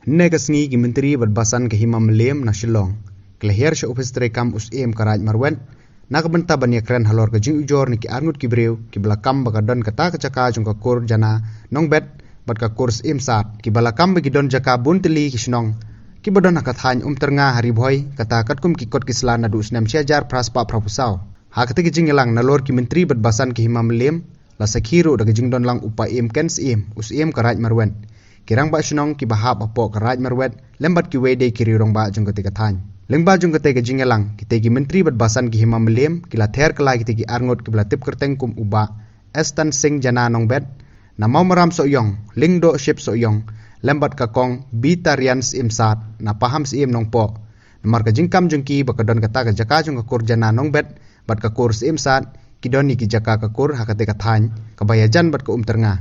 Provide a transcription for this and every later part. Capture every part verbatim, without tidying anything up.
Hynne ka sngi ki myntri bad basan ka Hima Mylliem na Shillong ki la hiar sha ophis treikam u Syiem ka Raid Marwet na ka bynta ban ïakren halor ka jingujor na ki arngut ki briew kiba la kam ba ka don kata ka jaka jong ka kur Jana Nongbet bad ka kur Syiem Sad, kiba la kam ba ki don jaka bun tylli ki shnong kiba don ha ka thaiñ Umtyrnga ha Ri Bhoi, kata katkum ki kot ki sla naduh snem shi hajar phra spah phra phew saw. Ha kata ka jingïalang nalor ki myntri bad basan ka Hima Mylliem, la sakhi ruh da ka jingdon lang u Paiem Ken Syiem, u Syiem ka Raid Marwet, ki rangbah shnong kiba hap hapoh ka Raid Marwet lem bad kiwei de ki riew rangbah jong kata ka thaiñ. Lyngba jong kata ka jingïalang, kita ki myntri bad basan ka Hima Mylliem ki la ther kylla kita ki arngut kiba la tip kyrteng kum u Bah Estan Singh Jana Nongbet na Mawmaram Sohiong, Lyngdoh Ship Sohiong, lem bad ka Kong Bitarian Syiem Sad na Paham Syiem Nongpoh, namar ka jingkam jong ki ba ka don kata ka jaka jong ka kur Jana Nongbet bad ka kur Syiem Sad ki don ïa ki jaka ka kur ha kata ka thaiñ kaba ïajan bad ka Umtyrnga.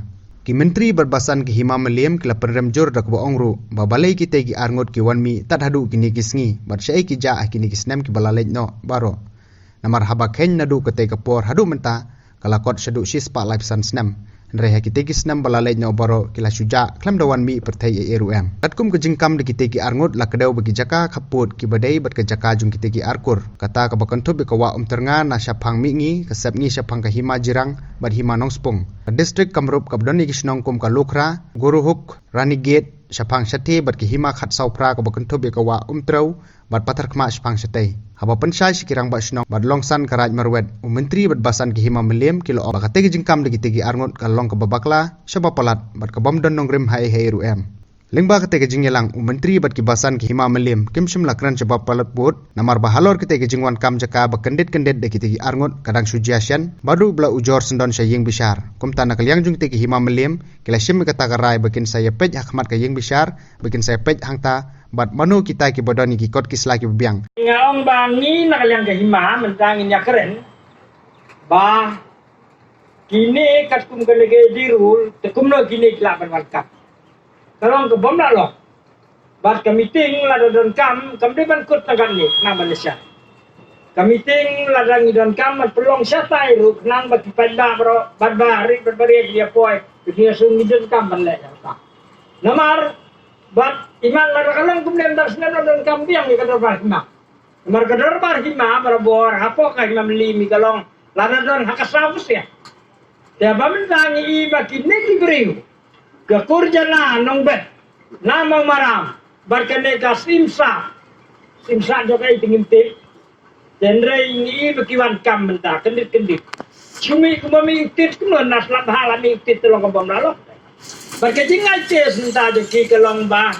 Ki myntri bad basan ka Hima Mylliem ki la pynrem jur da kaba ong ruh ba balei kita ki arngut ki wan mih tad haduh kine ki sngi bad shaei ki jah ha kine ki snem kiba la leit noh baroh. Namar haba kheiñ naduh kata ka por haduh mynta ka la kot shaduh shi spah laiphew san snem. Hynrei ha kita ki snem ba la leit noh baroh ki la shu jah khlem da wan mih pyrthei ei ei ruh em. Katkum ka jingkam da kita ki arngut la kdew ba ki jaka khappud kiba dei bad ka jaka jong kita ki arkur, kata kaba kynthup ïa ka wah Umtyrnga na shaphang Mihngi, ka Sepngi shaphang ka Hima Jirang bad Hima Nongspung, ka distrik Kamrup kaba don ïa ki shnong kum ka Lukhra, Guruhuk, Ranigate shaphang Shatei bad ka Hima Khatsawphra kaba kynthup ïa ka wah Umtrew bad Patharkhmah shaphang Shatei. Haba pynshai sha ki rangbah shnong bad longsan ka Raid Marwet, u myntri bad basan ka Hima Mylliem ki la ong ba kata ka jingkam da kita ki arngut ka long kaba bakla shaba palat bad ka bym don nongrim haei haei ruh em. Lyngba kata ka jingïalang, u myntri bad ki basan ka Hima Mylliem kim shym la kren shaba palat bud, namar ba halor kata ka jingwan kam jaka ba kyndit kyndit da kita ki arngut ka dang shu jia shen ba duh ba la ujor syndon sha ïing bishar. Kumta na ka liang jong kita ki Hima Mylliem ki la shim ïa kata ka rai ba kin sa ïapeit ha khmat ka ïing bishar, ba kin sa ïapeit hangta bad mano kita kiba don ïa ki kot ki sla kiba biang. Nga ong ba ngi na ka liang ka Hima mynta ngin ïakren ba kine katkum ka Legedi rule te kumno kine ki lah ban wan kam. Ka long ka bym lah long. Bad ka meeting lada donkam kam dei ban kut na katne na Malaysia. Ka meeting lada ngi donkam ban pynlong shatai ruh khnang ba ki paidbah baroh bad ba ri bad ba ri ki ïa poi. Ki ïa shu ngi donkam ban leh ïa ka. Namar bad imat lada ka long kumne ynda sngewthuh donkam biang ïa ka dorbar hima. Namar ka dorbar hima barabor hapoh ka Hima Mylliem ka long lada don ha ka saw ka siat. Te ba mynta ngi i ba kine ki briew ka kur Jana Nongbet na Mawmaram bad kane ka Syiem Sad. Syiem Sad jong ka i te ngim tip. Te hynrei ngi i ba ki wan kam mynta kyndit kyndit. Shu mih kumba mih u tit kumno na slap ha la mih u tit te long ka bym lah long. Bad ka jingai case mynta jong ki ka long ba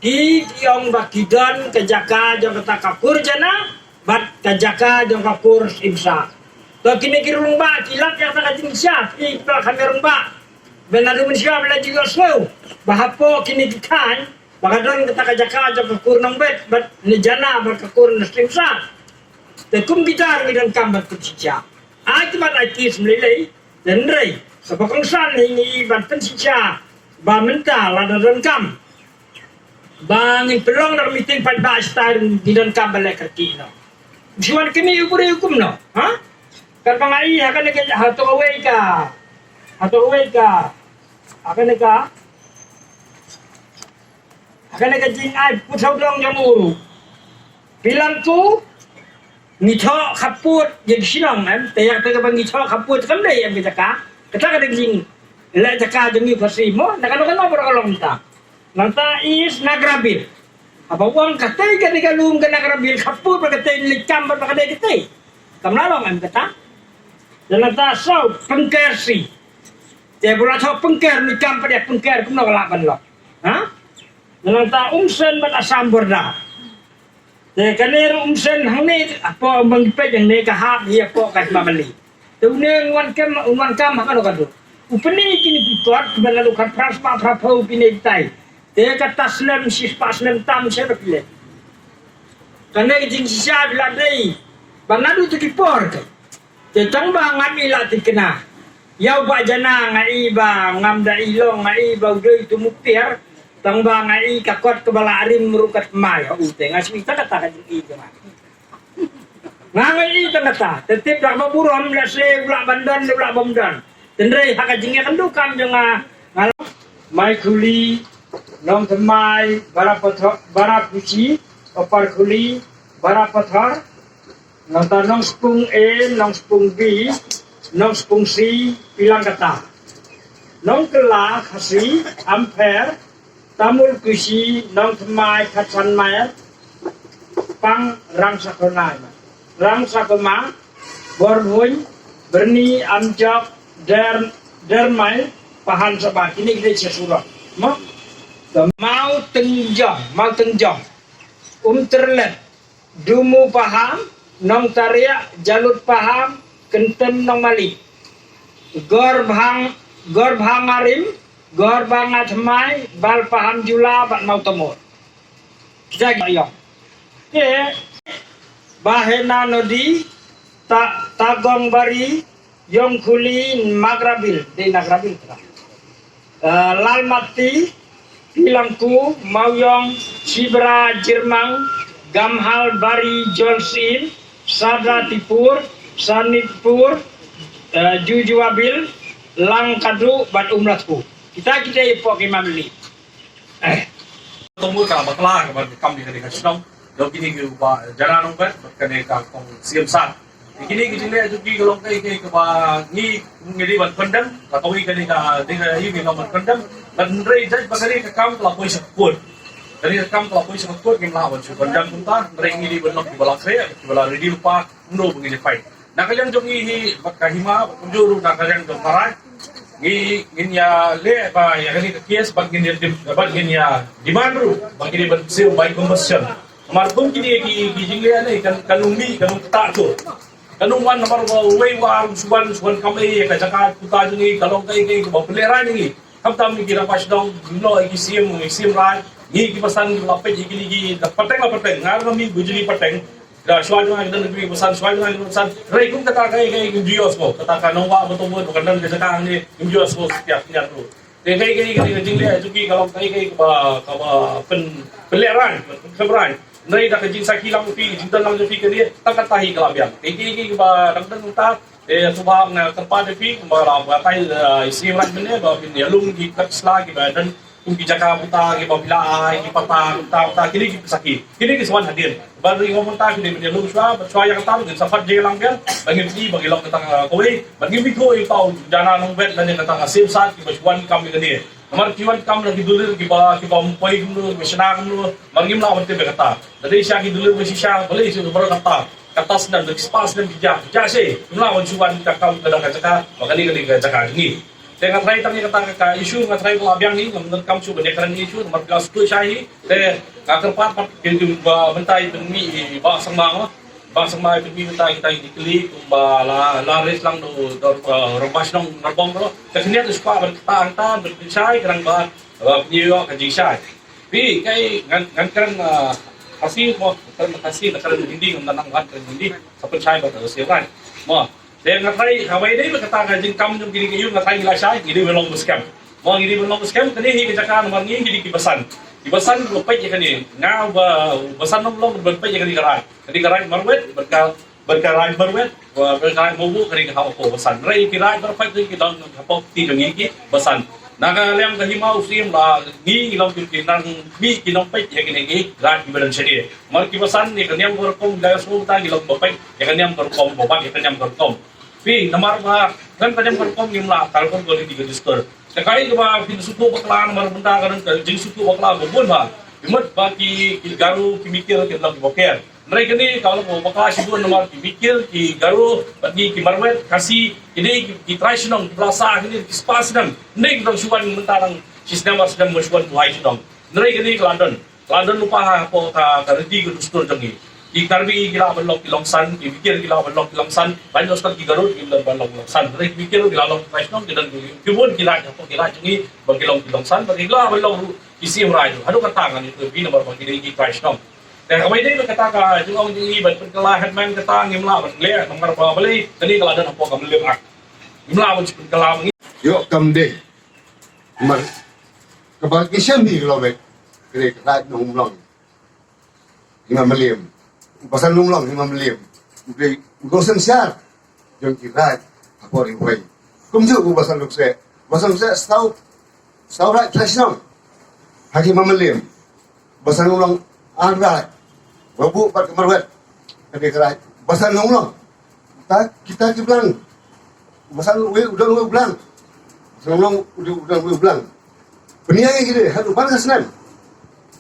ki ki ong ba ki don ka jaka jong kata ka kur Jana bad ka jaka jong ka kur Syiem Sad. To kine ki rangbah ki lap ïa kata ka jingshisha, ki ba kham rangbah. Ba naduh mynshuwa ba la ju ïohsngew ba hapoh kine ki thaiñ ba ka don kata ka jaka jong ka kur Nongbet bad ne Jana bad ka kur ne Syiem Sad. Te kum kita ruh ngi donkam ban pynshisha. Ai te ban ai case ym lei lei. Te hynrei kaba kongsan hi ngi i ban pynshisha ba mynta lada donkam ba ngin pynlong da ka meeting paidbah shatai ruh ngi donkam ban leh kyrkieh noh. Shu wan kane u briew kumno, ha? Katba nga i ha kane ka, hato kawei ka, hato kawei ka, ha kane ka, ha kane ka jingai puthaw dong jong u ruh. Phi lang tu ngi thoh khappud ïa ki shnong em, te ïa kata kaba ngi thoh khappud kam dei em ka jaka. Kata ka dei ka jingleh jaka jong ngi Khasi mo, na kano kano baroh ka long mynta. Nangta East Nagra Bill. Haba u ong katei ka dei ka lum ka Nagra Bill, khappud ba katei leit kam bad ba ka dei katei. Kam lah long em kata. Te nangta South Pynkar Sea. Te ba la thoh Pynkar leit kam pat ïa Pynkar kumno ka lah ban long. Ha? Te nangta Umsen bad Assam border. Te kane ruh Umsen hangne hapoh Umban ki peit hangne ka hap hi hapoh ka Hima Mylliem. Te une un wan kam, un wan kam ha kano kano. U pyni kine ki kot kiba naduh khatphra spah phra phew phi nai tai. Te kata snem shi spah snem tam sha ba phi leh. Kane ka jingshisha phi la dei ba naduh tu ki por te. Te tang ba ngam i la thikna ïa u Bah Jana, nga i ba ngam da i long, nga i ba u dei tu muktiar. Tang ba nga i ka kot kaba la rim ruh kat mai ha u te nga shu i ta kata ka jing i jong nga. Nga nga i ta kata te tip da kaba burom lehse u lah ban don u lah bym don. Te hynrei ha ka jingïakynduh kam jong nga, nga la mai kuli Nongthymmai Barapathor, Barapushi, Oparkhuli Barapathor, nangta Nongspung A, Nongspung B, Nongspung C, Pilangkata. Nongkylla Khasi, Ampher, Tamul Kushi, Nongthymmai Khatsan Mair, Pang Rangsakonai, Rangsakoma, Borbhuin, Berni, Amjok, Der, Dermai, Pahan Saba, kine kine che surok. Mo? Mau Tengjong, Mau Tengjong, Umterlet, Dumu Paham, Nongtariak, Jalut Paham, Kenten Nongmali, Gorbhang, Gorbhangarim, Gorbangatmai, Bal Paham Jula, bad Mau Tamur. Kita ki ayong. Te, Bahena Nodi, Ta, Tagong Bari, Yongkhuli, Magrabil, de Nagrabil tra. Eh, Lalmati, Pilangku, Mauyong, Sibra, Jirmang, Gamhal, Bari, Jolsin, Sadra Tipur, Sanitpur, eh, Jujuabil, Langkadu, bad Umlatku. Kita kita ipok imam ni. Eh. Tong ka bakla ka ban kam ni ka ding ka shnong. Dok kini ki ba jana nong bet, bet kane ka kong siem sa. Kini ki jingle ju ki ka long kai kai ka ba ngi ngi di ban kondem, ka kawei kane ka ding ka yi ngi long ban kondem. Ban rei judge ba kane ka kam ka la poi sha court. Kane ka kam ka la poi sha court ngi la ban shu kondem kumta, rei ngi di ban long ki ba la kre, ki ba la ready rupa, mno ba ngi di fight. Na ka liang jong ngi hi, bad ka hima, bad kumjuh ruh na ka liang jong ka rai. Ngi, ngin ïa leh ba ïa kane ka case, bad ngin ïa dim-, bad ngin ïa demand ruh ba kine ban siew by combustion. Namar kum kine ki, ki jingleh ne kan, kan ym mih, kan ym ktah to. Kan ym wan namar ba uwei u ar u shu wan, shu wan kam ei ïa ka jaka puta jong ngi, ka long kaei kaei kaba pynlehrain ïa ngi. Khamtam ngi ki rangbah shnong, ngim long ki siem, ngi siem raid, ngi ki basan ki la peit ïa kine ki, da pateng la pateng, nga ruh nga mih ba jong ngi pateng. Da shuwa jong nga ki don ki basan, shuwa jong nga ki don basan. Hynrei kum kata ka, ka, ka, ngim ju ïohsngew. Kata ka nongwah ba to bun ba ka don ka jaka hangne, ngim ju ïohsngew satia satia ruh. Te ka, ka, ka, ka jingleh jong ki ka long ka, ka, kaba, kaba pyn, pynlehrain, pynkhraw rain. Hynrei da ka jingsakhi lang jong phi, jingdon lang jong phi kane, tang kata hi ka la biang. Te ka, ka, kaba dang dang ta, te shuwa nga kyrpad ïa phi, ba la, ba tai, eh, i siem raid mynne, ba phin ïalum ki kat sla kiba don kum ki jaka mynta kiba phi la ai, ki pata mynta, mynta kine ki sakhi. Kine ki sa wan hadien. Bad ri ngom mynta kine mynta lum shuwa, bad shuwa ïa kata ngin sa pat jingïalang biang, ba ngin phi, ba ngin long kata, uh, kawei, bad ngin phi kawei tau jana nong bet lane kata ka sim sat kiba shu wan kam ïa kane. Namar ki wan kam na ki dulir kiba, kiba ym poi kumno, kiba shna kumno, namar ngim lah ban tip ïa kata. Lada sha ki dulir ba shisha, balei shu baroh kata. Kata snem, da ki spah snem ki jah, ki jah shi. Ngim lah ban shu wan ka kam ka da ka jaka, ba kane kane ka jaka ngi. Te nga tharai tang ïa kata ka, ka issue, nga tharai ba la biang hi, ngam donkam shuh ban ïakren issue, namar ka shu shai hi. Te nga kyrpad pat ki, ki, ba mynta i pynmih i Bah Sangma mo. Bah Sangma i pynmih mynta kita i dei kylli kumba la, la raise lang da u, da u, uh, rangbah shnong Narbong ruh. Te khyndiat u shu kwah ban kata hangta ban pynshai khnang ba, ba pynïoh ka jingshai. Phi, kai ngan, ngan kren, uh, Khasi mo, kren Khasi, ngan kren Hindi, ngam da nang ban kren Hindi. Ka pynshai ba ka Khasi rai. Mo. Te nga tharai, haba ïadei bad kata ka jingkam jong kine ki ïing nga tharai ngi la shai, ngi dei ban long ba skhem. Mo ngi dei ban long ba skhem, kane hi ka jaka namar ngi, ngi dei ki basan. Ki basan ba peit ïa kane, nga ba, basan nong long ba peit ïa kane ka raid. Kane ka raid marwet, bad ka, bad ka raid marwet, bad ka raid mawbuk, kane ka hapoh basan. Hynrei ki raid ba peit ki don hapoh kti jong ngi ki basan. Na ka liang ka hima u siem la ngi, ngi long ki, ki nang mih ki nongpeit ïa kine ki raid kiba don shadien. Namar ki basan ïa ka niam ka rukom, ïa ka sngewbha ki long ba peit ïa ka niam ka rukom, ba bat ïa ka niam ka rukom. Phi, namar ba khlem ka niam ka rukom ngim lah, ka rukom ka riti ka dustur. Te kaei kaba phin sngewthuh bakla namar mynta ka don ka jingsngewthuh bakla ba bun ba. Ki mut ba ki, ki Garo ki Mikir ki long kiba pher. Hynrei kane ka long kaba bakla shibun namar ki Mikir, ki Garo, bad ngi ki Marwet, Khasi, kine ki, ki trai shnong, ki la sah kine ki spah snem. Hynrei ki dang shu wan mynta dang shi snem ar snem ba shu wan buhai shnong. Hynrei kane ka la don. Ka la don lypa hapoh ka, ka riti ka dustur jong ngi. Ki Karbi ki lah ban long ki longsan, ki Mikir ki lah ban long ki longsan, ban long stan ki Garo ki lah ban long longsan. Hynrei ki Mikir ki la long ki trai shnong, ki don ki, ki bun ki raid hapoh ki raid jong ngi, ba ki long ki longsan, ba ki lah ban long ruh ki siem raid. Haduh kata ngan ïathuh ïa phi namar ba ki dei ki trai shnong. Te kaba ïadei bad kata ka jingong jong ngi ban pynkylla headman kata ngim lah ban leh namar ba balei kane ka la don hapoh ka Mylliem Act. Ngim lah ban pynkylla ma ngi. Ïoh kam dei. Namar kaba ki shem hi ka long bad ka dei ka raid Nongmlong. Hima Mylliem. Basan Nongmlong, Hima Mylliem. U dei u dosen shar jong ki raid hapoh Ri Bhoi. Kumjuh u Basan Lukse. Basan Lukse sdang, sdang raid trai shnong. Ha ki Hima Mylliem. Basan Nonglong ar raij. Ba buh bad ka marwet. Ka dei ka raij Basan Nonglong. Ta kita ki blang. Basan uwei u don uwei u blang. Basan Nonglong u don uwei u blang. Pynïaid ïa ki dei haduh ban ka snem.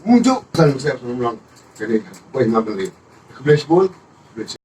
Mynjur san Basan Nonglong. Ka dei ka Hima Mylliem. Khublei shibun. Khublei shibun.